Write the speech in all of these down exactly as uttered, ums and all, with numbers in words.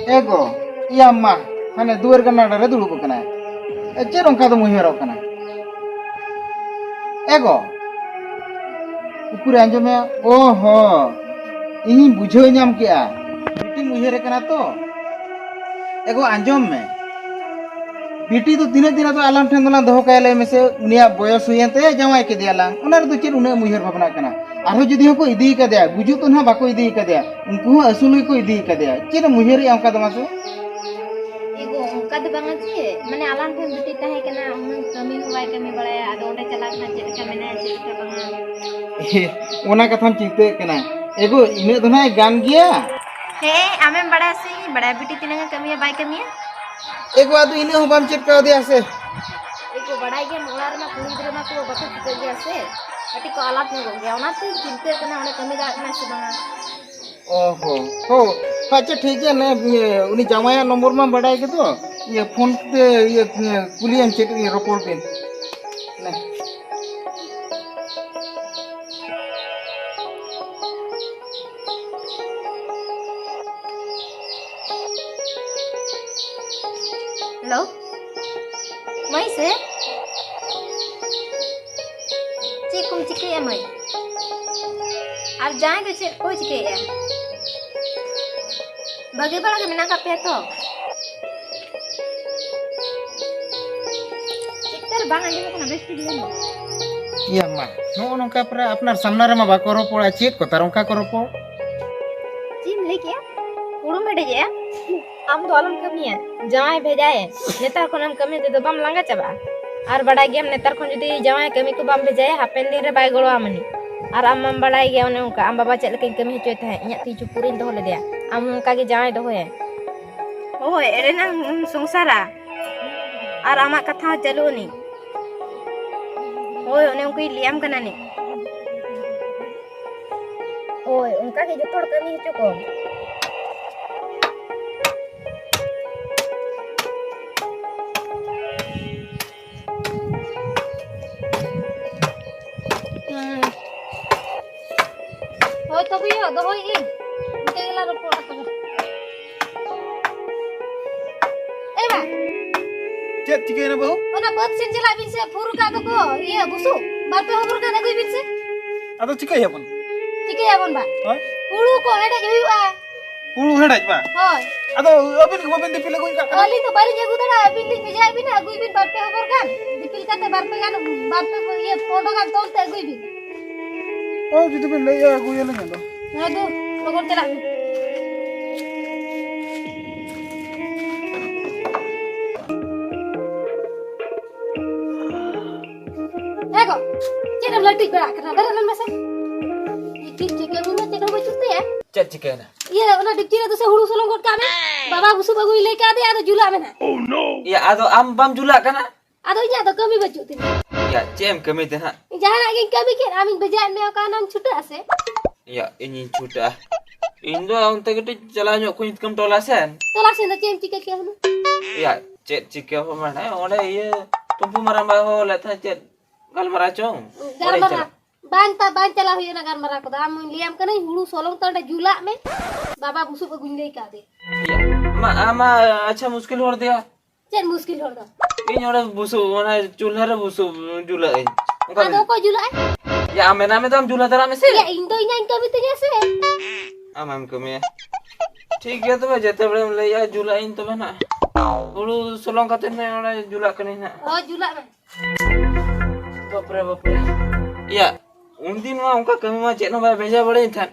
ᱮ ᱜᱚ, ᱤᱭᱟᱹ ᱢᱟ, ᱦᱟᱱᱮ ᱫᱩᱣᱟᱹᱨ ᱜᱟᱱᱟᱰᱟ ᱨᱮ ᱫᱩᱲᱩᱵ ᱟᱠᱟᱱᱟᱭ᱾ ᱮ, ᱪᱮᱫ ᱚᱱᱠᱟ ᱫᱚᱢ ᱩᱭᱦᱟᱹᱨᱚᱜ ᱠᱟᱱᱟ? ᱮ ᱜᱚ, ᱩᱠᱩᱨᱮ ᱟᱸᱡᱚᱢᱮᱭᱟ? ᱚ ᱦᱚ, ᱤᱧᱤᱧ ᱵᱩᱡᱷᱟᱹᱣ ᱧᱟᱢ ᱠᱮᱜᱼᱟ, ᱵᱤᱴᱤᱢ ᱩᱭᱦᱟᱹᱨᱮ ᱠᱟᱱᱟ ᱛᱚ᱾ ᱮ ᱜᱚ, ᱟᱸᱡᱚᱢ ᱢᱮ, ᱵᱤᱴᱤ ᱫᱚ ᱛᱤᱱᱟᱹᱜ ᱫᱤᱱ ᱟᱫᱚ ᱟᱞᱟᱝ ᱴᱷᱮᱱ ᱫᱚᱞᱟᱝ ᱫᱚᱦᱚ ᱠᱟᱭᱟ? ᱞᱟᱹᱭ ᱢᱮᱥᱮ, ᱩᱱᱤᱭᱟᱜ ᱵᱚᱭᱚᱥ ᱦᱩᱭᱮᱱ ᱛᱟᱭᱟ, ᱡᱟᱶᱟᱭ ᱠᱮᱫᱮᱭᱟ ᱞᱟᱝ, ᱚᱱᱟ ᱨᱮᱫᱚ ᱪᱮᱫ ᱩᱱᱟᱹᱜ ᱮᱢ ᱩᱭᱦᱟᱹᱨ ᱵᱷᱟᱵᱽᱱᱟᱜ ᱠᱟᱱᱟ? ᱟᱨᱦᱚᱸ ᱡᱩᱫᱤ ᱦᱚᱸᱠᱚ ᱤᱫᱤ ᱠᱟᱫᱮᱭᱟ, ᱜᱩᱡᱩᱜ ᱫᱚ ᱱᱟᱦᱟᱜ ᱵᱟᱠᱚ ᱤᱫᱤ ᱠᱟᱫᱮᱭᱟ, ᱩᱱᱠᱩ ᱦᱚᱸ ᱟᱹᱥᱩᱞ ᱜᱮᱠᱚ ᱤᱫᱤ ᱠᱟᱫᱮᱭᱟ᱾ ᱪᱮᱫ ᱮᱢ ᱩᱭᱦᱟᱹᱨᱮᱜᱼᱟ ᱚᱱᱠᱟ ᱫᱚ ᱢᱟᱥᱮ? ᱮ ᱜᱚ, ᱚᱱᱠᱟ ᱫᱚ ᱵᱟᱝᱟ ᱪᱮ, ᱢᱟᱱᱮ ᱟᱞᱟᱝ ᱴᱷᱮᱱ ᱵᱤᱴᱤ ᱛᱟᱦᱮᱸ ᱠᱟᱱᱟ, ᱩᱱᱟᱹᱜ ᱠᱟᱹᱢᱤ ᱦᱚᱸ ᱵᱟᱭ ᱠᱟᱹᱢᱤ ᱵᱟᱲᱟᱭᱟ, ᱟᱫᱚ ᱚᱸᱰᱮ ᱪᱟᱞᱟᱣ ᱠᱟᱱᱟ ᱪᱮᱫ ᱞᱮᱠᱟ ᱢᱮᱱᱟᱭᱟ ᱪᱮᱫ ᱞᱮᱠᱟ ᱵᱟᱝᱟ᱾ ᱮ, ᱚᱱᱟ ᱠᱟᱛᱷᱟᱢ ᱪᱤᱱᱛᱟᱹᱜ ᱠᱟᱱᱟ? ᱮ ᱜᱚ, ᱤᱱᱟᱹᱜ ᱫᱚ ᱱᱟᱦᱟᱜ ᱜᱟᱱ ᱜᱮᱭᱟ᱾ ᱦᱮᱸ, ᱟᱢᱮᱢ ᱵᱟᱲᱟᱭᱟ ᱥᱮ ᱤᱧ ᱵᱟᱲᱟᱭᱟ ᱵᱤᱴᱤ ᱛᱤᱱᱟᱹᱜ ᱮ ᱠᱟᱹᱢᱤᱭᱟ ᱵᱟᱭ ᱠᱟᱹᱢᱤᱭᱟ? ᱮ ᱜᱚ, ᱟᱫᱚ ᱤᱱᱟᱹᱜ ᱦᱚᱸ ᱵᱟᱢ ᱪᱮᱫ ᱠᱟᱣᱫᱮᱭᱟ ᱥᱮ? ᱮ ᱜᱚ, ᱵᱟᱲᱟᱭ ᱜᱮᱭᱟᱢ, ᱚᱲᱟᱜ ᱨᱮᱢᱟ ᱠᱩᱲᱤ ᱜᱤᱫᱽᱨᱟᱹ ᱢᱟ ᱠᱚ ᱵᱟᱠᱚ ᱪᱤᱠᱟᱹᱜ ᱜᱮᱭᱟ ᱥᱮ, ᱠᱟᱹᱴᱤᱡ ᱠᱚ ᱟᱞᱟᱫ ᱧᱚᱜᱚᱜ ᱜᱮᱭᱟ, ᱚᱱᱟᱛᱮᱧ ᱪᱤᱱᱛᱟᱹᱜ ᱠᱟᱱᱟ ᱚᱸᱰᱮ ᱠᱟᱹᱢᱤ ᱫᱟᱲᱮᱭᱟᱜ ᱠᱟᱱᱟᱭ ᱥᱮ ᱵᱟᱝᱟ᱾ ᱚ ᱦᱚᱸ, ᱦᱚᱸ, ᱟᱪᱪᱷᱟ ᱴᱷᱤᱠ ᱜᱮᱭᱟ, ᱱᱮ, ᱤᱭᱟᱹ, ᱩᱱᱤ ᱡᱟᱶᱟᱭᱟᱜ ᱱᱚᱢᱵᱚᱨ ᱢᱟ ᱵᱟᱰᱟᱭ ᱜᱮᱫᱚ, ᱤᱭᱟᱹ, ᱯᱷᱳᱱ ᱛᱮ, ᱤᱭᱟᱹ, ᱠᱩᱞᱤᱭᱮᱢ ᱪᱮᱫ, ᱤᱭᱟᱹ, ᱨᱚᱯᱚᱲ ᱵᱤᱱ᱾ ᱱᱮ᱾ ᱦᱮᱞᱳ, ᱢᱟᱹᱭ ᱥᱮ, ᱪᱮᱫ ᱠᱚᱢ ᱪᱤᱠᱟᱹᱭᱮᱫᱼᱟ ᱢᱟᱹᱭ? ᱟᱨ ᱡᱟᱶᱟᱭ ᱫᱚ ᱪᱮᱫ ᱠᱚᱭ ᱪᱤᱠᱟᱹᱭᱮᱫᱼᱟ? ᱵᱷᱟᱹᱜᱤ ᱵᱟᱲᱟ ᱜᱮ ᱢᱮᱱᱟᱜ ᱟᱠᱟᱫ ᱯᱮᱭᱟ ᱛᱚ? ᱪᱮᱫ ᱛᱟᱨ ᱵᱟᱝ ᱟᱸᱡᱚᱢᱚᱜ ᱠᱟᱱᱟ ᱵᱮᱥ ᱴᱷᱤᱠ ᱞᱟᱹᱭ ᱢᱮ᱾ ᱤᱭᱟᱹ ᱢᱟ, ᱱᱚᱜᱼᱚ ᱱᱚᱝᱠᱟ ᱯᱮᱨᱟ ᱟᱯᱱᱟᱨ ᱥᱟᱢᱱᱟ ᱨᱮᱢᱟ ᱵᱟᱠᱚ ᱨᱚᱯᱚᱲᱟ, ᱪᱮᱫ ᱠᱚ ᱛᱟᱨ ᱚᱱᱠᱟ ᱠᱚ ᱨᱚᱯᱚᱲ? ᱪᱮᱫ ᱮᱢ ᱞᱟᱹᱭ ᱠᱮᱜᱼᱟ? ᱦᱩᱲᱩᱢ ᱦᱮᱰᱮᱡᱮᱜᱼᱟ? ᱟᱢ ᱫᱚ ᱟᱞᱚᱢ ᱠᱟᱹᱢᱤᱭᱟ, ᱡᱟᱶᱟᱭ ᱵᱷᱮᱡᱟᱭᱮ᱾ ᱱᱮᱛᱟᱨ ᱠᱷᱚᱱᱮᱢ ᱠᱟᱹᱢᱤ ᱛᱮᱫᱚ ᱵᱟᱢ ᱞᱟᱸᱜᱟ ᱪᱟᱵᱟᱜᱼᱟ? ᱟᱨ ᱵᱟᱰᱟᱭ ᱜᱮᱭᱟᱢ, ᱱᱮᱛᱟᱨ ᱠᱷᱚᱱ ᱡᱩᱫᱤ ᱡᱟᱶᱟᱭ ᱠᱟᱹᱢᱤ ᱠᱚ ᱵᱟᱢ ᱵᱷᱮᱡᱟᱭᱟ, ᱦᱟᱯᱮᱱ ᱫᱤᱱ ᱨᱮ ᱵᱟᱭ ᱜᱚᱲᱚ ᱟᱢᱟᱹᱱᱤᱡ᱾ ᱟᱨ ᱟᱢ ᱢᱟᱢ ᱵᱟᱰᱟᱭ ᱜᱮᱭᱟ, ᱚᱱᱮ ᱚᱱᱠᱟ ᱟᱢ ᱵᱟᱵᱟ ᱪᱮᱫ ᱞᱮᱠᱟᱧ ᱠᱟᱹᱢᱤ ᱦᱚᱪᱚᱭ ᱛᱟᱦᱮᱸᱫ, ᱤᱧᱟᱹᱜ ᱛᱤ ᱪᱩᱯᱩᱫ ᱨᱤᱧ ᱫᱚᱦᱚ ᱞᱮᱫᱮᱭᱟ, ᱟᱢ ᱦᱚᱸ ᱚᱱᱠᱟ ᱜᱮ ᱡᱟᱶᱟᱭ ᱫᱚᱦᱚᱭᱮ᱾ ᱦᱳᱭ, ᱮᱲᱮᱱᱟᱝ ᱮᱢ ᱥᱚᱝᱥᱟᱨᱟ ᱟᱨ ᱟᱢᱟᱜ ᱠᱟᱛᱷᱟ ᱦᱚᱸ ᱪᱟᱹᱞᱩ ᱟᱹᱱᱤᱡ᱾ ᱦᱳᱭ, ᱚᱱᱮ ᱚᱱᱠᱟᱧ ᱞᱟᱹᱭᱟᱢ ᱠᱟᱱᱟ ᱱᱤᱡ᱾ ᱦᱳᱭ, ᱚᱱᱠᱟ ᱜᱮ ᱡᱚᱛᱚ ᱦᱚᱲ ᱠᱟᱹᱢᱤ ᱦᱚᱪᱚ ᱠᱚᱢ᱾ ᱦᱩᱸ᱾ ᱦᱳᱭ ᱛᱚᱵᱮ ᱭᱳ, ᱫᱚᱦᱚᱭᱮᱫ ᱟᱹᱧ᱾ ᱤᱱᱠᱟᱹ ᱜᱮᱞᱟᱝ ᱨᱚᱯᱚᱲᱟ ᱛᱚᱵᱮ᱾ ᱪᱮᱫ ᱪᱤᱠᱟᱹᱭᱮᱱᱟ ᱵᱟᱹᱦᱩ? ᱚᱱᱟ ᱵᱟᱹᱫᱽ ᱥᱮᱱ ᱪᱟᱞᱟᱜ ᱵᱤᱱ ᱥᱮ, ᱯᱷᱩᱨ ᱠᱟᱜ ᱫᱚᱠᱚ ᱤᱭᱟᱹ ᱵᱩᱥᱩᱵ, ᱵᱟᱨ ᱯᱮ ᱦᱚᱵᱚᱨ ᱜᱟᱱ ᱟᱹᱜᱩᱭ ᱵᱤᱱ ᱥᱮ᱾ ᱟᱫᱚ ᱪᱤᱠᱟᱹᱭᱟᱵᱚᱱ? ᱪᱤᱠᱟᱹᱭᱟᱵᱚᱱ ᱵᱟ? ᱦᱳᱭ? ᱦᱩᱲᱩ ᱠᱚ ᱦᱮᱰᱮᱡ ᱦᱩᱭᱩᱜᱼᱟ᱾ ᱦᱩᱲᱩ ᱦᱮᱰᱮᱡ ᱵᱟ? ᱦᱳᱭ᱾ ᱟᱫᱚ ᱟᱹᱵᱤᱱ ᱜᱮ ᱵᱟᱵᱤᱱ ᱫᱤᱯᱤᱞ ᱟᱹᱜᱩᱭ ᱠᱟᱜ ᱠᱟᱱᱟ? ᱟᱹᱞᱤᱧ ᱫᱚ ᱵᱟᱹᱞᱤᱧ ᱟᱹᱜᱩ ᱫᱟᱲᱮᱭᱟᱜᱼᱟ, ᱟᱹᱵᱤᱱ ᱞᱤᱧ ᱵᱷᱮᱡᱟᱭᱮᱫ ᱵᱤᱱᱟ, ᱟᱹᱜᱩᱭ ᱵᱤᱱ ᱵᱟᱨ ᱯᱮ ᱦᱚᱵᱚᱨ ᱜᱟᱱ᱾ ᱫᱤᱯᱤᱞ ᱠᱟᱛᱮ ᱵᱟᱨ ᱯᱮ ᱜᱟᱱ, ᱵᱟᱨ ᱯᱮ ᱤᱭᱟᱹ ᱯᱚᱸᱰᱚ ᱜᱟᱱ ᱛᱚᱞ ᱛᱮ ᱟᱹᱜᱩᱭ ᱵᱤᱱ᱾ ᱦᱳᱭ, ᱡᱩᱫᱤ ᱵᱤᱱ ᱞᱟᱹᱭᱮᱜᱼᱟ, ᱟᱹᱜᱩᱭᱟᱞᱤᱧ ᱟᱫᱚ᱾ ᱦᱮᱸ, ᱫᱩ, ᱞᱚᱜᱚᱱ ᱪᱟᱞᱟᱜ ᱵᱤᱱ᱾ ᱦᱮᱸ ᱜᱚ, ᱪᱮᱫ ᱮᱢ ᱞᱟᱹᱴᱤᱡ ᱵᱟᱲᱟᱜ ᱠᱟᱱᱟ? ᱵᱮᱨᱮᱫ ᱞᱮᱱ ᱢᱮᱥᱮ᱾ ᱪᱮᱫ ᱪᱤᱠᱟᱹ ᱢᱮ, ᱪᱮᱫ ᱦᱚᱸ ᱵᱟᱹᱪᱩᱜ ᱛᱟᱭᱟ᱾ ᱪᱮᱫ ᱪᱤᱠᱟᱹᱭᱮᱱᱟ? ᱤᱭᱟᱹ, ᱚᱱᱟ ᱰᱮᱠᱪᱤ ᱨᱮ ᱫᱩᱥᱮ ᱦᱩᱲᱩ ᱥᱚᱞᱚᱝ ᱜᱚᱫ ᱠᱟᱜ ᱢᱮ᱾ ᱵᱟᱵᱟ ᱵᱩᱥᱩᱵ ᱟᱹᱜᱩᱭ ᱞᱟᱹᱭ ᱠᱟᱫᱮᱭᱟ, ᱟᱫᱚ ᱡᱩᱞᱟᱜ ᱢᱮ ᱱᱟᱜ᱾ ᱤᱭᱟᱹ, ᱟᱫᱚ ᱟᱢ ᱵᱟᱢ ᱡᱩᱞᱟᱜ ᱠᱟᱱᱟ? ᱟᱫᱚ ᱤᱧᱟᱹᱜ ᱫᱚ ᱠᱟᱹᱢᱤ ᱵᱟᱹᱪᱩᱜ ᱛᱤᱧᱟ᱾ ᱭᱟ, ᱪᱮᱫ ᱮᱢ ᱠᱟᱹᱢᱤ ᱛᱮ ᱱᱟᱦᱟᱜ? ᱡᱟᱦᱟᱱᱟᱜ ᱜᱤᱧ ᱠᱟᱹᱢᱤ ᱠᱮᱫ, ᱟᱢᱤᱧ ᱵᱷᱮᱡᱟᱭᱮᱫ ᱢᱮᱭᱟ, ᱚᱠᱟ ᱱᱟᱢ ᱪᱷᱩᱴᱟᱹᱜᱼᱟ ᱥᱮ? ᱭᱟ, ᱤᱧᱤᱧ ᱪᱷᱩᱴᱟᱹᱜᱼᱟ᱾ ᱤᱧ ᱫᱚ ᱚᱱᱛᱮ ᱠᱟᱹᱴᱤᱡ ᱪᱟᱞᱟᱣ ᱧᱚᱜ ᱠᱚᱧ ᱠᱟᱹᱢ ᱴᱚᱞᱟ ᱥᱮᱱ᱾ ᱴᱚᱞᱟ ᱥᱮᱱ ᱫᱚ ᱪᱮᱫ ᱮᱢ ᱪᱤᱠᱟᱹ ᱠᱮᱭᱟ ᱦᱩᱱᱟᱹᱝ? ᱭᱟ, ᱪᱮᱫ ᱪᱤᱠᱟᱹ ᱦᱚᱸ ᱢᱟᱱᱮ ᱚᱸᱰᱮ ᱤᱭᱟᱹ ᱴᱩᱢᱯᱩ ᱢᱟᱨᱟᱝᱵᱟ ᱦᱚᱸ ᱞᱮᱫ ᱛᱟᱦᱮᱸᱫ ᱪᱮᱫ ᱜᱟᱞᱢᱟᱨᱟᱣ ᱪᱚᱝ? ᱚᱸᱰᱮᱧ ᱜᱟᱞᱢᱟᱨᱟᱣ ᱪᱟᱞᱟᱜ᱾ ᱵᱟᱝ ᱛᱟ-, ᱵᱟᱝ ᱪᱟᱞᱟᱣ ᱦᱩᱭᱩᱜᱼᱟ ᱚᱱᱟ ᱜᱟᱞᱢᱟᱨᱟᱣ ᱠᱚᱫᱚ᱾ ᱟᱢ ᱞᱟᱹᱭᱟᱢ ᱠᱟᱹᱱᱟᱹᱧ ᱦᱩᱲᱩ ᱥᱚᱞᱚᱝ ᱛᱮ ᱚᱸᱰᱮ ᱡᱩᱞᱟᱜ ᱢᱮ᱾ ᱵᱟᱵᱟ ᱵᱩᱥᱩᱵ ᱟᱹᱜᱩᱧ ᱞᱟᱹᱭ ᱠᱟᱫᱮ᱾ ᱭᱟ, ᱢᱟ, ᱟᱢ ᱢᱟ ᱟᱪᱪᱷᱟ ᱢᱩᱥᱠᱤᱞ ᱦᱚᱲ ᱫᱮᱭᱟ᱾ ᱪᱮᱫ ᱢᱩᱥᱠᱤᱞ ᱦᱚᱲ ᱫᱚ? ᱤᱧ ᱚᱸᱰᱮ ᱵᱩᱥᱩᱵ, ᱚᱱᱟ ᱪᱩᱞᱦᱟᱹ ᱨᱮ ᱵᱩᱥᱩᱵ ᱡᱩᱞᱟᱹᱜ ᱟᱹᱧ᱾ ᱚᱱᱠᱟ ᱟᱫᱚ ᱢᱮᱱᱟᱜ᱾ ᱚᱠᱚᱭ ᱡᱩᱞᱟᱜ ᱟᱭ? ᱭᱟ, ᱟᱢ ᱢᱮᱱᱟᱜ ᱢᱮ ᱛᱚ, ᱟᱢ ᱡᱩᱞᱦᱟᱹ ᱫᱟᱨᱟᱜ ᱢᱮᱥᱮ᱾ ᱭᱟ, ᱤᱧ ᱫᱚ ᱤᱧᱟᱹᱜ ᱤᱧ ᱠᱟᱹᱢᱤ ᱛᱤᱧᱟ ᱥᱮ᱾ ᱟᱢᱮᱢ ᱠᱟᱹᱢᱤᱭᱟ᱾ ᱴᱷᱤᱠ ᱜᱮᱭᱟ ᱛᱚᱵᱮ, ᱡᱮᱛᱮ ᱵᱮᱲᱮᱢ ᱞᱟᱹᱭᱮᱜᱼᱟ, ᱡᱩᱞᱟᱜ ᱟᱹᱧ ᱛᱚᱵᱮ ᱱᱟᱜ᱾ ᱦᱩᱲᱩ ᱥᱚᱞᱚᱝ ᱠᱟᱛᱮ ᱱᱟᱜ ᱚᱸᱰᱮ ᱡᱩᱞᱟᱜ ᱠᱟᱹᱱᱟᱹᱧ ᱱᱟᱜ᱾ ᱦᱳᱭ, ᱡᱩᱞᱟᱜ ᱢᱮ᱾ ᱵᱟᱯᱨᱮ, ᱵᱟᱯᱨᱮ᱾ ᱭᱟ, ᱩᱱᱫᱤᱱ ᱢᱟ ᱚᱱᱠᱟ ᱠᱟᱹᱢᱤ ᱢᱟ ᱪᱮᱫ ᱦᱚᱸ ᱵᱟᱭ ᱵᱷᱮᱡᱟ ᱵᱟᱲᱟᱭᱟᱹᱧ ᱛᱟᱦᱮᱸᱫ᱾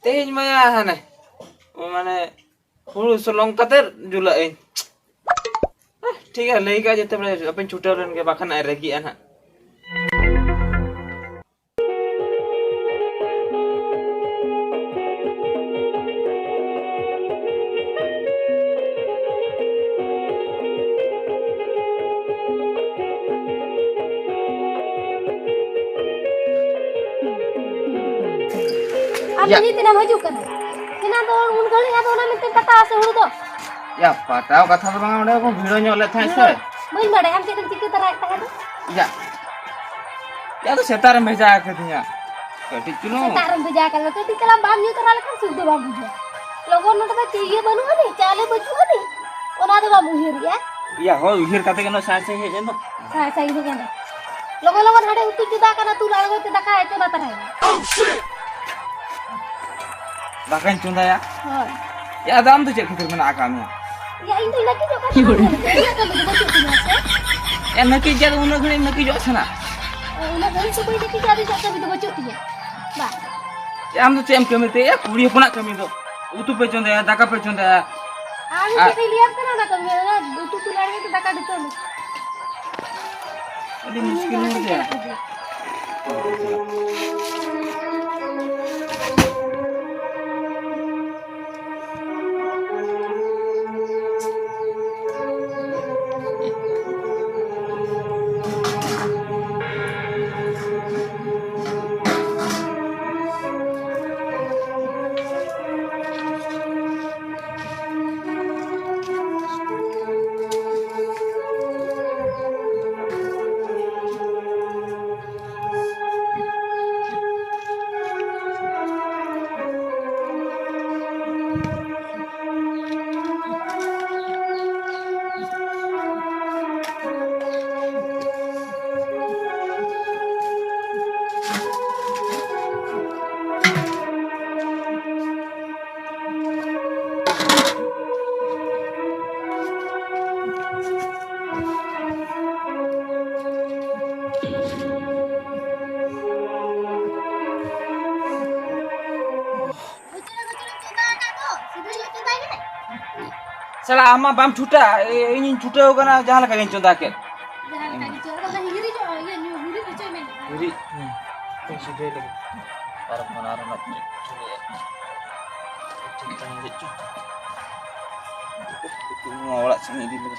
ᱛᱮᱦᱮᱧ ᱢᱟ ᱭᱟ ᱦᱟᱱᱮ, ᱢᱟᱱᱮ, ᱦᱩᱲᱩ ᱥᱚᱞᱚᱝ ᱠᱟᱛᱮ ᱡᱩᱞᱟᱜ ᱟᱹᱧ᱾ ᱟᱦ, ᱴᱷᱤᱠ ᱜᱮᱭᱟ, ᱞᱟᱹᱭ ᱠᱟᱜ ᱡᱮᱛᱮ ᱵᱮᱲᱮ ᱟᱯᱮᱧ ᱪᱷᱩᱴᱟᱹᱣ ᱞᱮᱱ ᱜᱮ, ᱵᱟᱠᱷᱟᱱ ᱟᱡ ᱨᱟᱹᱜᱤᱜᱼᱟ ᱱᱟᱦᱟᱜ᱾ ᱟᱢ ᱭᱟ᱾ ᱫᱚ ᱱᱤᱛ ᱮᱱᱟᱢ ᱦᱤᱡᱩᱜ ᱠᱟᱱᱟ? ᱮᱱᱟᱝ ᱫᱚ ᱩᱱ ᱜᱷᱟᱹᱲᱤᱡ ᱟᱫᱚ ᱚᱱᱟ ᱢᱮᱱᱛᱮ ᱠᱟᱴᱟᱣᱟ ᱥᱮ ᱦᱩᱲᱩ ᱫᱚ? ᱭᱟ, ᱯᱟᱴᱟᱣ ᱠᱟᱛᱷᱟ ᱫᱚ ᱵᱟᱝᱟ, ᱚᱸᱰᱮ ᱠᱚ ᱵᱷᱤᱲᱚ ᱧᱚᱜ ᱞᱮᱫ ᱛᱟᱦᱮᱸᱫ ᱥᱮ᱾ ᱵᱟᱹᱧ ᱵᱟᱲᱟᱭᱟ, ᱟᱢ ᱪᱮᱫ ᱮᱢ ᱪᱤᱠᱟᱹ ᱛᱟᱨᱟᱭᱮᱫ ᱛᱟᱦᱮᱸᱫ ᱫᱚ? ᱭᱟ᱾ ᱭᱟ, ᱟᱫᱚ ᱥᱮᱛᱟᱜ ᱨᱮᱢ ᱵᱷᱮᱡᱟ ᱟᱠᱟᱫᱤᱧᱟ᱾ ᱠᱟᱹᱴᱤᱡ ᱪᱩᱞᱩᱝ᱾ ᱥᱮᱛᱟᱜ ᱨᱮᱢ ᱵᱷᱮᱡᱟ ᱟᱠᱟᱫᱤᱧᱟ, ᱠᱟᱹᱴᱤᱡ ᱪᱟᱞᱟᱝ ᱵᱟᱢ ᱧᱩ ᱛᱚᱨᱟ ᱞᱮᱠᱷᱟᱱ ᱥᱩᱠ ᱫᱚ ᱵᱟᱢ ᱵᱩᱡᱷᱟᱹᱣᱟ᱾ ᱞᱚᱜᱚᱱ ᱱᱚᱰᱮ ᱫᱚ ᱪᱮᱫ ᱤᱭᱟᱹ ᱵᱟᱹᱱᱩᱜ ᱟᱹᱱᱤᱡ, ᱪᱟᱣᱞᱮ ᱵᱟᱹᱪᱩᱜ ᱟᱹᱱᱤᱡ᱾ ᱚᱱᱟ ᱫᱚ ᱵᱟᱢ ᱩᱭᱦᱟᱹᱨᱮᱜᱼᱟ? ᱭᱟ, ᱦᱳᱭ, ᱩᱭᱦᱟᱹᱨ ᱠᱟᱛᱮ ᱜᱮ ᱱᱚᱣᱟ ᱥᱟᱭ ᱥᱟᱭ ᱦᱮᱡ ᱮᱱ ᱫᱚ᱾ ᱥᱟᱭ ᱥᱟᱭ ᱦᱮᱡ ᱮᱱ ᱫᱚ᱾ ᱞᱚᱜᱚᱱ ᱞᱚᱜᱚᱱ ᱦᱟᱸᱰᱮ ᱩᱛᱩ ᱪᱚᱸᱫᱟ ᱠᱟᱱᱟ, ᱛᱩᱞ ᱟᱬᱜᱚᱭ ᱛᱮ ᱫᱟᱠᱟ ᱪᱚᱸᱫᱟ ᱛᱟᱨᱟᱭ ᱢᱮ᱾ ᱫᱟᱠᱟᱧ ᱪᱚᱸᱫᱟᱭᱟ? ᱦᱳᱭ᱾ ᱭᱟ, ᱟᱫᱚ ᱟᱢ ᱫᱚ ᱪᱮᱫ ᱠᱷᱟᱹᱛᱤᱨ ᱢᱮᱱᱟᱜ ᱟᱠᱟᱫ ᱢᱮᱭᱟ? ᱭᱟ, ᱤᱧ ᱫᱚ ᱱᱟᱹᱠᱤᱡᱚᱜ ᱠᱟᱱ ᱛᱟᱦᱮᱱᱟ᱾ ᱤᱧᱟᱹᱜ ᱠᱟᱹᱢᱤ ᱫᱚ ᱵᱟᱹᱪᱩᱜ ᱛᱤᱧᱟ ᱥᱮ? ᱭᱟ, ᱱᱟᱹᱠᱤᱡ ᱜᱮ ᱟᱫᱚ ᱩᱱᱟᱹᱜ ᱜᱷᱟᱹᱲᱤᱡ ᱮᱢ ᱱᱟᱹᱠᱤᱡᱚᱜ ᱛᱟᱦᱮᱱᱟ? ᱩᱱᱟᱹᱜ ᱜᱷᱟᱹᱲᱤᱡ ᱫᱚ ᱵᱟᱹᱧ ᱱᱟᱹᱠᱤᱡᱟ, ᱟᱫᱚ ᱤᱧᱟᱹᱜ ᱠᱟᱹᱢᱤ ᱫᱚ ᱵᱟᱹᱪᱩᱜ ᱛᱤᱧᱟ᱾ ᱵᱟ᱾ ᱭᱟ, ᱟᱢ ᱫᱚ ᱪᱮᱫ ᱮᱢ ᱠᱟᱹᱢᱤ ᱛᱮ? ᱭᱟ, ᱠᱩᱲᱤ ᱦᱚᱯᱚᱱᱟᱜ ᱠᱟᱹᱢᱤ ᱫᱚ᱾ ᱩᱛᱩ ᱯᱮ ᱪᱚᱸᱫᱟᱭᱟ, ᱫᱟᱠᱟ ᱯᱮ ᱪᱚᱸᱫᱟᱭᱟ᱾ ᱟᱢ ᱟᱨ ᱪᱮᱫ ᱮᱢ ᱞᱟᱹᱭᱟᱢ ᱠᱟᱱᱟ ᱚᱱᱟ ᱠᱟᱹᱢᱤ? ᱚᱱᱟ ᱩᱛᱩ ᱪᱚᱸᱫᱟ ᱨᱮᱜᱮ ᱛᱚ ᱫᱟᱠᱟ ᱫᱤᱛᱟᱹᱣ ᱢᱮ᱾ ᱟᱹᱰᱤ ᱢᱩᱥᱠᱤᱞ ᱤᱧ ᱦᱚᱲ ᱫᱚ ᱜᱮᱭᱟ᱾ ᱪᱟᱞᱟᱜ ᱠᱟᱱᱟ᱾ ᱥᱟᱞᱟ, ᱟᱢ ᱢᱟ ᱵᱟᱢ ᱪᱷᱩᱴᱟ, ᱤᱧᱤᱧ ᱪᱷᱩᱴᱟᱹᱣ ᱠᱟᱱᱟ, ᱡᱟᱦᱟᱸ ᱞᱮᱠᱟ ᱜᱤᱧ ᱪᱚᱸᱫᱟ ᱠᱮᱫ᱾ ᱡᱟᱦᱟᱸ ᱞᱮᱠᱟ ᱜᱮ ᱪᱚᱸᱫᱟ, ᱟᱫᱚ ᱦᱤᱨᱤ ᱧᱚᱜ, ᱤᱭᱟᱹ, ᱧᱩ, ᱦᱤᱨᱤ ᱦᱚᱪᱚᱭ ᱢᱮ᱾ ᱦᱤᱨᱤ? ᱦᱩᱸ, ᱥᱤᱫᱷᱟᱹᱭ ᱞᱟᱹᱜᱤᱫ᱾ ᱟᱨ ᱵᱟᱱᱟᱨ ᱨᱮᱱᱟᱜ ᱴᱷᱤᱠ ᱴᱷᱟᱠ ᱦᱤᱡᱩᱜ ᱪᱚ᱾ ᱱᱚᱣᱟ ᱚᱲᱟᱜ ᱥᱮᱫ ᱤᱧ ᱤᱫᱤ ᱞᱮᱜᱮ᱾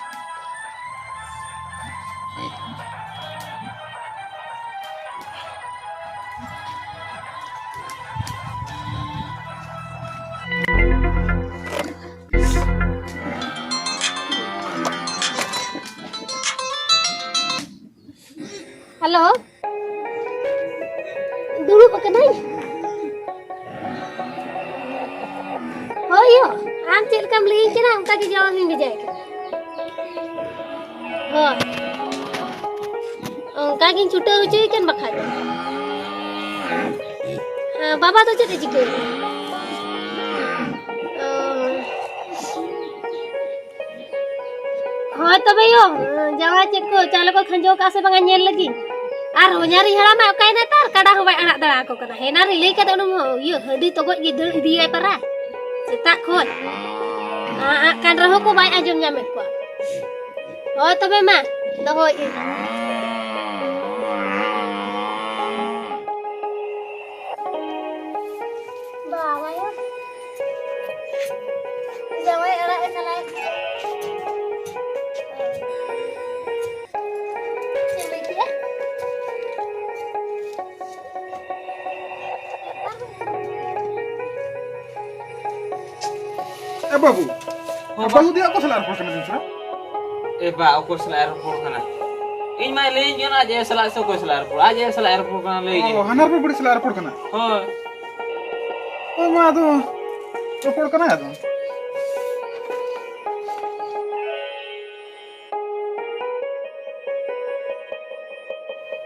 ᱦᱮᱞᱳ, ᱫᱩᱲᱩᱵ ᱟᱠᱟᱱᱟᱹᱧ᱾ ᱦᱳᱭ ᱭᱳ, ᱟᱢ ᱪᱮᱫ ᱞᱮᱠᱟᱢ ᱞᱟᱹᱭᱟᱹᱧ ᱠᱟᱱᱟ, ᱚᱱᱠᱟ ᱜᱮ ᱡᱟᱣᱟᱵ ᱤᱧ ᱵᱷᱮᱡᱟᱭ ᱠᱟᱱᱟ᱾ ᱚᱱᱠᱟ ᱜᱤᱧ ᱪᱷᱩᱴᱟᱹᱣ ᱦᱚᱪᱚᱭᱮ ᱠᱟᱱ ᱵᱟᱠᱷᱟᱡ ᱫᱚ᱾ ᱦᱮᱸ, ᱵᱟᱵᱟ ᱫᱚ ᱪᱮᱫ ᱮ ᱪᱤᱠᱟᱹᱭᱮᱫᱟ? ᱚ᱾ ᱦᱳᱭ ᱛᱚᱵᱮ ᱭᱳ, ᱡᱟᱶᱟᱭ ᱪᱮᱫ ᱠᱚ ᱪᱟᱣᱞᱮ ᱠᱚ ᱠᱷᱟᱸᱡᱚ ᱠᱟᱜᱼᱟ ᱥᱮ ᱵᱟᱝᱟ ᱧᱮᱞ ᱞᱟᱹᱜᱤᱫ? ᱟᱨ ᱦᱚᱧᱦᱟᱨᱤᱧ ᱦᱟᱲᱟᱢᱟ ᱚᱠᱟᱭᱮᱱᱟᱭ ᱛᱟᱨ? ᱠᱟᱰᱟ ᱦᱚᱸ ᱵᱟᱭ ᱟᱲᱟᱜ ᱫᱟᱲᱮ ᱟᱠᱚ ᱠᱟᱱᱟ᱾ ᱦᱮᱱᱟ ᱨᱮ ᱞᱟᱹᱭ ᱠᱟᱫᱟ ᱩᱱᱤ ᱦᱚᱸ ᱤᱭᱟᱹ ᱦᱟᱺᱰᱤ ᱛᱚᱜᱚᱡ ᱜᱮ ᱫᱟᱹᱲ ᱤᱫᱤᱭᱟᱭ ᱯᱟᱨᱟ ᱥᱮᱛᱟᱜ ᱠᱷᱚᱱ᱾ ᱟᱜ ᱠᱟᱱ ᱨᱮᱦᱚᱸ ᱠᱚ ᱵᱟᱭ ᱟᱸᱡᱚᱢ ᱧᱟᱢᱮᱫ ᱠᱚᱣᱟ᱾ ᱦᱳᱭ ᱛᱚᱵᱮ ᱢᱟ, ᱫᱚᱦᱚᱭᱮᱫ ᱟᱹᱧ᱾ ᱵᱟᱵᱟᱭᱳ, ᱡᱟᱶᱟᱭ ᱟᱲᱟᱜ ᱮ ᱪᱟᱞᱟᱣ ᱠᱟᱱᱟ᱾ ᱪᱮᱫ ᱮᱢ ᱞᱟᱹᱭ ᱠᱮᱜᱼᱟ? ᱮ ᱵᱟᱹᱵᱩ, ᱦᱚᱸ, ᱵᱟᱹᱵᱩ ᱫᱚ ᱚᱠᱚᱭ ᱥᱟᱞᱟᱜ ᱨᱚᱯᱚᱲ ᱠᱟᱱᱟ ᱵᱤᱱ ᱥᱮ? ᱮ ᱵᱟ, ᱚᱠᱚᱭ ᱥᱟᱞᱟᱜ ᱮ ᱨᱚᱯᱚᱲ ᱠᱟᱱᱟ? ᱤᱧ ᱢᱟᱭ ᱞᱟᱹᱭᱟᱹᱧ ᱠᱟᱱᱟ ᱟᱡ ᱟᱭᱳ ᱥᱟᱞᱟᱜ ᱥᱮ ᱚᱠᱚᱭ ᱥᱟᱞᱟᱜ ᱮ ᱨᱚᱯᱚᱲ, ᱟᱡ ᱟᱭᱳ ᱥᱟᱞᱟᱜ ᱮ ᱨᱚᱯᱚᱲ ᱠᱟᱱᱟ, ᱞᱟᱹᱭᱟᱹᱧ ᱚ, ᱠᱟᱱᱟ᱾ ᱦᱟᱱᱟᱨ ᱵᱩᱲᱦᱤ ᱥᱟᱞᱟᱜ ᱮ ᱨᱚᱯᱚᱲ ᱠᱟᱱᱟ? ᱦᱳᱭ᱾ ᱦᱳᱭ ᱢᱟ, ᱟᱫᱚ ᱨᱚᱯᱚᱲ ᱠᱟᱱᱟᱭ ᱟᱫᱚ᱾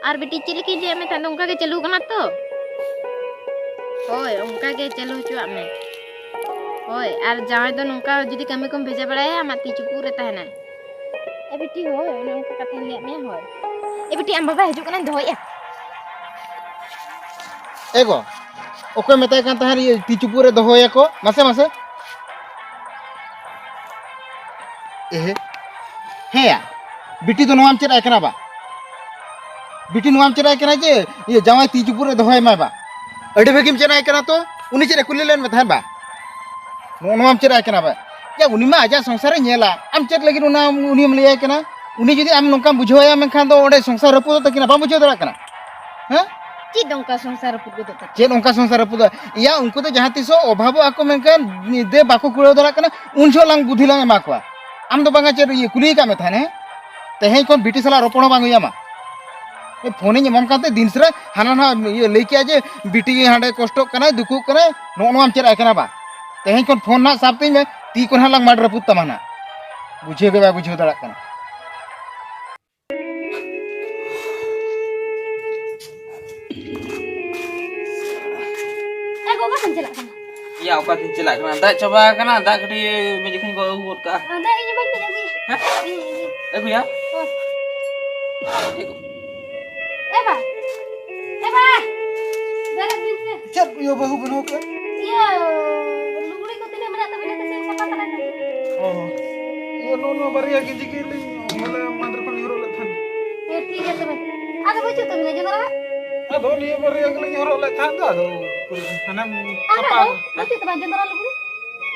ᱟᱨ ᱵᱤᱴᱤ, ᱪᱮᱫ ᱞᱮᱠᱟᱧ ᱞᱟᱹᱭᱟᱫ ᱢᱮ ᱛᱟᱦᱮᱸᱫ, ᱚᱱᱠᱟ ᱜᱮ ᱪᱟᱹᱞᱩ ᱠᱟᱱᱟ ᱛᱚ? ᱦᱳᱭ, ᱚᱱᱠᱟ ᱜᱮ ᱪᱟᱹᱞᱩ ᱦᱚᱪᱚᱣᱟᱜ ᱢᱮ᱾ ᱦᱳᱭ, ᱟᱨ ᱡᱟᱶᱟᱭ ᱫᱚ ᱱᱚᱝᱠᱟ ᱡᱩᱫᱤ ᱠᱟᱹᱢᱤ ᱠᱚᱢ ᱵᱷᱮᱡᱟ ᱵᱟᱲᱟᱭᱟ, ᱟᱢᱟᱜ ᱛᱤ ᱪᱩᱯᱩᱫ ᱨᱮ ᱛᱟᱦᱮᱱᱟᱭ᱾ ᱮ ᱵᱤᱴᱤ, ᱦᱳᱭ, ᱚᱱᱮ ᱚᱱᱠᱟ ᱠᱟᱛᱷᱟᱧ ᱞᱟᱹᱭᱟᱫ ᱢᱮᱭᱟ, ᱦᱳᱭ᱾ ᱮ ᱵᱤᱴᱤ, ᱟᱢ ᱵᱟᱵᱟ ᱦᱤᱡᱩᱜ ᱠᱟᱱᱟᱭ, ᱫᱚᱦᱚᱭᱮᱫᱼᱟ᱾ ᱮ ᱜᱚ, ᱚᱠᱚᱭ ᱢᱮᱛᱟᱭ ᱠᱟᱱ ᱛᱟᱦᱮᱸᱫ ᱤᱭᱟᱹ ᱛᱤ ᱪᱩᱯᱩᱫ ᱨᱮ ᱫᱚᱦᱚᱭᱟᱠᱚ? ᱢᱟᱥᱮ, ᱢᱟᱥᱮ᱾ ᱮᱦᱮ᱾ ᱦᱮᱸᱭᱟ, ᱵᱤᱴᱤ ᱫᱚ ᱱᱚᱣᱟᱢ ᱪᱮᱫ ᱟᱭ ᱠᱟᱱᱟ ᱵᱟ? ᱵᱤᱴᱤ ᱱᱚᱣᱟᱢ ᱪᱮᱫ ᱟᱭ ᱠᱟᱱᱟ ᱡᱮ ᱤᱭᱟᱹ ᱡᱟᱶᱟᱭ ᱛᱤ ᱪᱩᱯᱩᱫ ᱨᱮ ᱫᱚᱦᱚᱭ ᱢᱟᱭ ᱵᱟ? ᱟᱹᱰᱤ ᱵᱷᱟᱹᱜᱤᱢ ᱪᱮᱫ ᱟᱭ ᱠᱟᱱᱟ ᱛᱚ᱾ ᱩᱱᱤ ᱪᱮᱫ ᱮ ᱠᱩᱞᱤ ᱞᱮᱱ ᱢᱮ ᱛᱟᱦᱮᱸᱫ ᱵᱟ? ᱱᱚᱜᱼᱚ ᱱᱚᱣᱟᱢ ᱪᱮᱫ ᱟᱭ ᱠᱟᱱᱟ ᱵᱟ? ᱭᱟ, ᱩᱱᱤ ᱢᱟ ᱟᱡᱟᱜ ᱥᱚᱝᱥᱟᱨᱮ ᱧᱮᱞᱟ, ᱟᱢ ᱪᱮᱫ ᱞᱟᱹᱜᱤᱫ ᱚᱱᱟ ᱩᱱᱤᱢ ᱞᱟᱹᱭᱟᱭ ᱠᱟᱱᱟ? ᱩᱱᱤ ᱡᱩᱫᱤ ᱟᱢ ᱱᱚᱝᱠᱟᱢ ᱵᱩᱡᱷᱟᱹᱣᱟᱭᱟ, ᱢᱮᱱᱠᱷᱟᱱ ᱫᱚ ᱚᱸᱰᱮ ᱥᱚᱝᱥᱟᱨ ᱨᱟᱹᱯᱩᱫᱚᱜ ᱛᱟᱹᱠᱤᱱᱟ, ᱵᱟᱢ ᱵᱩᱡᱷᱟᱹᱣ ᱫᱟᱲᱮᱭᱟᱜ ᱠᱟᱱᱟ? ᱦᱮᱸ? ᱪᱮᱫ ᱚᱱᱠᱟ ᱥᱚᱝᱥᱟᱨ ᱨᱟᱹᱯᱩᱫ ᱜᱚᱫᱚᱜ ᱛᱟᱹᱠᱤᱱᱟ? ᱪᱮᱫ ᱚᱱᱠᱟ ᱥᱚᱝᱥᱟᱨ ᱨᱟᱹᱯᱩᱫᱚᱜᱼᱟ? ᱭᱟ, ᱩᱱᱠᱩ ᱫᱚ ᱡᱟᱦᱟᱸ ᱛᱤᱥᱚᱜ ᱚᱵᱷᱟᱵᱚᱜ ᱟᱠᱚ, ᱢᱮᱱᱠᱷᱟᱱ ᱫᱮ ᱵᱟᱠᱚ ᱠᱩᱲᱟᱹᱣ ᱫᱟᱲᱮᱭᱟᱜ ᱠᱟᱱᱟ, ᱩᱱ ᱡᱚᱦᱚᱜ ᱞᱟᱝ ᱵᱩᱫᱷᱤ ᱞᱟᱝ ᱮᱢᱟ ᱠᱚᱣᱟ᱾ ᱟᱢ ᱫᱚ ᱵᱟᱝᱟ ᱪᱮᱫ ᱤᱭᱟᱹ ᱠᱩᱞᱤ ᱟᱠᱟᱫ ᱢᱮ ᱛᱟᱦᱮᱱ, ᱦᱮᱸ? ᱛᱮᱦᱮᱧ ᱠᱷᱚᱱ ᱵᱤᱴᱤ ᱥᱟᱞᱟᱜ ᱨᱚᱯᱚᱲ ᱦᱚᱸ ᱵᱟᱝ ᱦᱩᱭ ᱟᱢᱟ᱾ ᱯᱷᱳᱱᱤᱧ ᱮᱢᱟᱢ ᱠᱟᱱ ᱛᱮ ᱫᱤᱱ ᱥᱟᱨᱟ ᱦᱟᱱᱟ ᱱᱟᱣᱟ ᱤᱭᱟᱹ ᱞᱟᱹᱭ ᱠᱮᱜᱼᱟ ᱡᱮ ᱵᱤᱴᱤ ᱦᱟᱸᱰᱮ ᱠᱚᱥᱴᱚᱜ ᱠᱟᱱᱟᱭ, ᱫᱩᱠᱩᱜ ᱠᱟᱱᱟᱭ, ᱱᱚᱜᱼᱚ ᱱᱚᱣᱟᱢ ᱪᱮᱫ ᱟᱭ ᱠᱟᱱᱟ ᱵᱟ? ᱛᱮᱦᱮᱧ ᱠᱷᱚᱱ ᱯᱷᱳᱱ ᱱᱟᱜ ᱥᱟᱵ ᱛᱤᱧ ᱢᱮ, ᱛᱤ ᱠᱚᱨᱮ ᱦᱟᱸᱜ ᱞᱟᱝ ᱢᱟᱰ ᱨᱟᱹᱯᱩᱫ ᱛᱟᱢᱟ ᱱᱟᱜ᱾ ᱵᱩᱡᱷᱟᱹᱣ ᱜᱮ ᱵᱟᱭ ᱵᱩᱡᱷᱟᱹᱣ ᱫᱟᱲᱮᱭᱟᱜ ᱠᱟᱱᱟ᱾ ᱚᱠᱟ ᱥᱮᱢ ᱪᱟᱞᱟᱜ ᱠᱟᱱᱟ? ᱭᱟ, ᱚᱠᱟ ᱛᱮᱧ ᱪᱟᱞᱟᱜ ᱠᱟᱱᱟ? ᱫᱟᱜ ᱪᱟᱵᱟ ᱟᱠᱟᱱᱟ, ᱫᱟᱜ ᱠᱟᱹᱴᱤᱡ ᱢᱤᱫ ᱡᱚᱠᱷᱚᱱ ᱠᱚ ᱟᱹᱜᱩ ᱜᱚᱫ ᱠᱟᱜᱼᱟ᱾ ᱟᱨ ᱫᱟᱜ ᱤᱧ ᱵᱟᱹᱧ ᱯᱮ ᱟᱹᱜᱩᱭᱟ᱾ ᱦᱮᱸ? ᱤᱧ, ᱤᱧ, ᱤᱧ᱾ ᱟᱹᱜᱩᱭᱟ? ᱦᱳᱭ᱾ ᱮ ᱵᱟ, ᱮ ᱵᱟ, ᱵᱮᱨᱮᱫ ᱵᱤᱱ ᱥᱮ᱾ ᱪᱮᱫ ᱠᱚ ᱭᱟ ᱵᱟᱹᱦᱩ ᱵᱟᱹᱱᱩᱜ ᱠᱟᱜ? ᱤᱭᱟᱹ, ᱞᱩᱜᱽᱲᱤ ᱠᱚ ᱛᱤᱱᱟᱹᱜ ᱢᱮᱱᱟᱜ ᱛᱟᱵᱤᱱᱟ ᱥᱮ ᱥᱟᱯᱷᱟ ᱛᱟᱨᱟ ᱠᱟᱜ? ᱚ, ᱤᱭᱟᱹ, ᱱᱚᱜᱼᱚ ᱱᱚᱣᱟ ᱵᱟᱨᱭᱟ ᱜᱮᱧᱡᱤ ᱜᱮᱞᱤᱧ ᱦᱚᱞᱟ ᱢᱟᱫᱷᱮᱨ ᱠᱷᱚᱱ ᱦᱚᱨᱚᱜ ᱞᱮᱫ ᱛᱟᱦᱮᱸᱫ᱾ ᱦᱮᱸ, ᱴᱷᱤᱠ ᱜᱮᱭᱟ ᱛᱚᱵᱮ᱾ ᱟᱫᱚ ᱵᱟᱹᱪᱩᱜ ᱛᱟᱵᱤᱱᱟ ᱡᱚᱱᱫᱨᱟ? ᱟᱫᱚ ᱱᱤᱭᱟᱹ ᱵᱟᱨᱭᱟ ᱜᱮᱞᱤᱧ ᱦᱚᱨᱚᱜ ᱞᱮᱫ ᱛᱟᱦᱮᱸᱫ ᱫᱚ, ᱟᱫᱚ ᱦᱟᱱᱮᱢ ᱟᱨ ᱥᱟᱯᱷᱟ ᱵᱟᱹᱪᱩᱜ ᱛᱟᱢᱟ ᱡᱚᱱᱫᱨᱟ ᱞᱩᱜᱽᱲᱤ?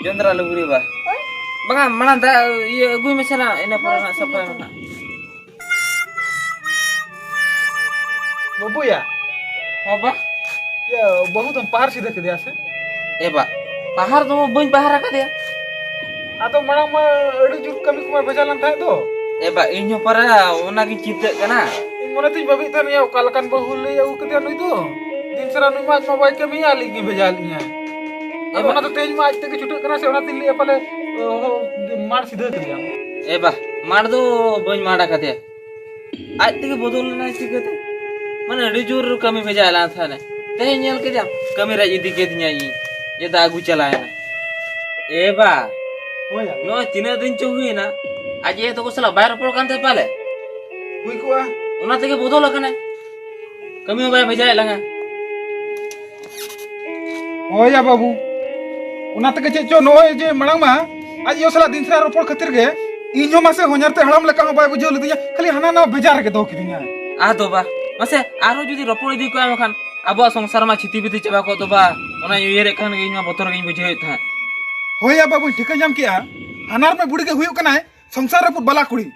ᱡᱚᱱᱫᱨᱟ ᱞᱩᱜᱽᱲᱤ ᱵᱟ᱾ ᱦᱳᱭ᱾ ᱵᱟᱝᱟ, ᱢᱟᱲᱟᱝ ᱫᱟᱜ ᱤᱭᱟᱹ ᱟᱹᱜᱩᱭ ᱢᱮᱥᱮ ᱱᱟ, ᱤᱱᱟᱹ ᱯᱚᱨᱮ ᱦᱳᱭ, ᱱᱟᱜ ᱴᱷᱤᱠ ᱥᱟᱯᱷᱟᱭ ᱜᱮᱭᱟ ᱢᱮ ᱛᱚᱵᱮ᱾ ᱱᱟᱜ᱾ ᱵᱟᱹᱵᱩᱭᱟ᱾ ᱦᱚᱸ ᱵᱟ᱾ ᱤᱭᱟᱹ, ᱵᱟᱹᱦᱩ ᱫᱚᱢ ᱯᱟᱦᱟᱨ ᱥᱤᱫᱷᱟᱹ ᱠᱮᱫᱮᱭᱟ ᱥᱮ? ᱮ ᱵᱟ, ᱯᱟᱦᱟᱨ ᱫᱚ ᱵᱟᱹᱧ ᱯᱟᱦᱟᱨ ᱟᱠᱟᱫᱮᱭᱟ᱾ ᱟᱫᱚ ᱢᱟᱲᱟᱝ ᱢᱟ ᱟᱹᱰᱤ ᱡᱳᱨ ᱠᱟᱹᱢᱤ ᱠᱚᱢᱟ ᱵᱷᱮᱡᱟ ᱞᱮᱱ ᱛᱟᱦᱮᱸᱫ ᱫᱚ᱾ ᱮ ᱵᱟ, ᱤᱧ ᱦᱚᱸ ᱯᱟᱨᱟ ᱚᱱᱟᱜᱤᱧ ᱪᱤᱱᱛᱟᱹᱜ ᱠᱟᱱᱟ᱾ ᱤᱧ ᱢᱚᱱᱮ ᱛᱤᱧ ᱵᱷᱟᱹᱵᱤᱭᱮᱫ ᱛᱟᱦᱮᱱ, ᱭᱟ, ᱚᱠᱟ ᱞᱮᱠᱟᱱ ᱵᱟᱹᱦᱩ ᱞᱟᱹᱭ ᱟᱹᱜᱩ ᱠᱮᱫᱮᱭᱟ ᱱᱩᱭ ᱫᱚ? ᱫᱤᱱ ᱥᱟᱨᱟ ᱱᱩᱭ ᱢᱟ ᱟᱡ ᱢᱟ ᱵᱟᱭ ᱠᱟᱹᱢᱤᱭᱟ, ᱟᱹᱞᱤᱧ ᱜᱮ ᱵᱷᱮᱡᱟ ᱞᱤᱧᱟᱭ᱾ ᱮ ᱟᱫᱚ ᱵᱟ- ᱚᱱᱟ ᱫᱚ ᱛᱮᱦᱮᱧ ᱢᱟ ᱟᱡ ᱛᱮᱜᱮ ᱪᱷᱩᱴᱟᱹᱜ ᱠᱟᱱᱟ ᱥᱮ, ᱚᱱᱟᱛᱤᱧ ᱞᱟᱹᱭᱮᱫᱼᱟ ᱯᱟᱞᱮ, ᱚ, ᱢᱟᱲ ᱥᱤᱫᱷᱟᱹ ᱠᱮᱫᱮᱭᱟᱢ᱾ ᱮ ᱵᱟ, ᱢᱟᱲ ᱫᱚ ᱵᱟᱹᱧ ᱢᱟᱲ ᱟᱠᱟᱫᱮᱭᱟ᱾ ᱟᱡ ᱛᱮᱜᱮ ᱵᱚᱫᱚᱞ ᱞᱮᱱᱟᱭ ᱪᱤᱠᱟᱹᱛᱮ? ᱢᱟᱱᱮ ᱟᱹᱰᱤ ᱡᱳᱨ ᱠᱟᱹᱢᱤ ᱵᱷᱮᱡᱟᱭ ᱞᱟᱝ ᱛᱟᱦᱮᱱᱟ᱾ ᱛᱮᱦᱮᱧ ᱧᱮᱞ ᱠᱮᱫᱮᱭᱟᱢ, ᱠᱟᱹᱢᱤ ᱨᱮ ᱤᱫᱤ ᱠᱮᱫᱤᱧᱟᱭ ᱤᱧ᱾ ᱡᱮ ᱫᱟ ᱟᱹᱜᱩ ᱪᱟᱞᱟᱣᱮᱱᱟ᱾ ᱮ ᱵᱟ, ᱦᱳᱭ ᱭᱟ᱾ ᱱᱚᱜᱼᱚᱭ ᱛᱤᱱᱟᱹᱜ ᱫᱤᱱ ᱪᱚ ᱦᱩᱭᱮᱱᱟ, ᱟᱡ ᱟᱭᱳ ᱛᱟᱠᱚ ᱥᱟᱞᱟᱜ ᱵᱟᱭ ᱨᱚᱯᱚᱲ ᱠᱟᱱ ᱛᱟᱦᱮᱸ ᱯᱟᱞᱮ? ᱦᱩᱭ ᱠᱚᱜᱼᱟ᱾ ᱚᱱᱟ ᱛᱮᱜᱮ ᱵᱚᱫᱚᱞ ᱟᱠᱟᱱᱟᱭ᱾ ᱠᱟᱹᱢᱤ ᱦᱚᱸ ᱵᱟᱭ ᱵᱷᱮᱡᱟᱭᱮᱫ ᱞᱟᱝᱟ᱾ ᱦᱳᱭ ᱭᱟ ᱵᱟᱹᱵᱩ, ᱚᱱᱟ ᱛᱮᱜᱮ ᱪᱮᱫ ᱪᱚ ᱱᱚᱜᱼᱚᱭ ᱡᱮ ᱢᱟᱲᱟᱝ ᱢᱟ ᱟᱡ ᱟᱭᱳ ᱥᱟᱞᱟᱜ ᱫᱤᱱ ᱥᱟᱨᱟ ᱨᱚᱯᱚᱲ ᱠᱷᱟᱹᱛᱤᱨ ᱜᱮ ᱤᱧ ᱦᱚᱸ ᱢᱟᱥᱮ ᱦᱚᱧᱦᱟᱨ ᱛᱮ ᱦᱟᱲᱟᱢ ᱞᱮᱠᱟ ᱦᱚᱸ ᱵᱟᱭ ᱵᱩᱡᱷᱟᱹᱣ ᱞᱤᱫᱤᱧᱟ, ᱠᱷᱟᱹᱞᱤ ᱦᱟᱱᱟ ᱱᱟᱣᱟ ᱵᱷᱮᱡᱟᱨ ᱨᱮᱜᱮ ᱫᱚᱦᱚ ᱠᱤᱫᱤᱧᱟ᱾ ᱟᱫᱚ ᱵᱟ, ᱢᱟᱥᱮ ᱟᱨᱦᱚᱸ ᱡᱩᱫᱤ ᱨᱚᱯᱚᱲ ᱤᱫᱤ ᱠᱚᱜᱼᱟ ᱢᱮᱱᱠᱷᱟᱱ ᱟᱵᱚᱣᱟᱜ ᱥᱚᱝᱥᱟᱨ ᱢᱟ ᱪᱷᱤᱛᱤ ᱵᱤᱛᱤ ᱪᱟᱵᱟ ᱠᱚᱜ ᱫᱚ ᱵᱟ, ᱚᱱᱟᱧ ᱩᱭᱦᱟᱹᱨᱮᱫ ᱠᱷᱟᱱ ᱜᱮ ᱤᱧ ᱢᱟ ᱵᱚᱛᱚᱨ ᱜᱤᱧ ᱵᱩᱡᱷᱟᱹᱣᱮᱫ ᱛᱟᱦᱮᱸᱫ᱾ ᱦᱳᱭ ᱭᱟ ᱵᱟᱹᱵᱩᱧ ᱴᱷᱤᱠᱟᱹ ᱧᱟᱢ ᱠᱮᱜᱼᱟ, ᱦᱟᱱᱟᱨ ᱢᱟ ᱵᱩᱲᱤ ᱜᱮ ᱦᱩᱭᱩᱜ ᱠᱟᱱᱟᱭ ᱥᱚᱝᱥᱟᱨ ᱨᱟᱹᱯᱩᱫ ᱵᱟᱞᱟ ᱠᱩᱲᱤ᱾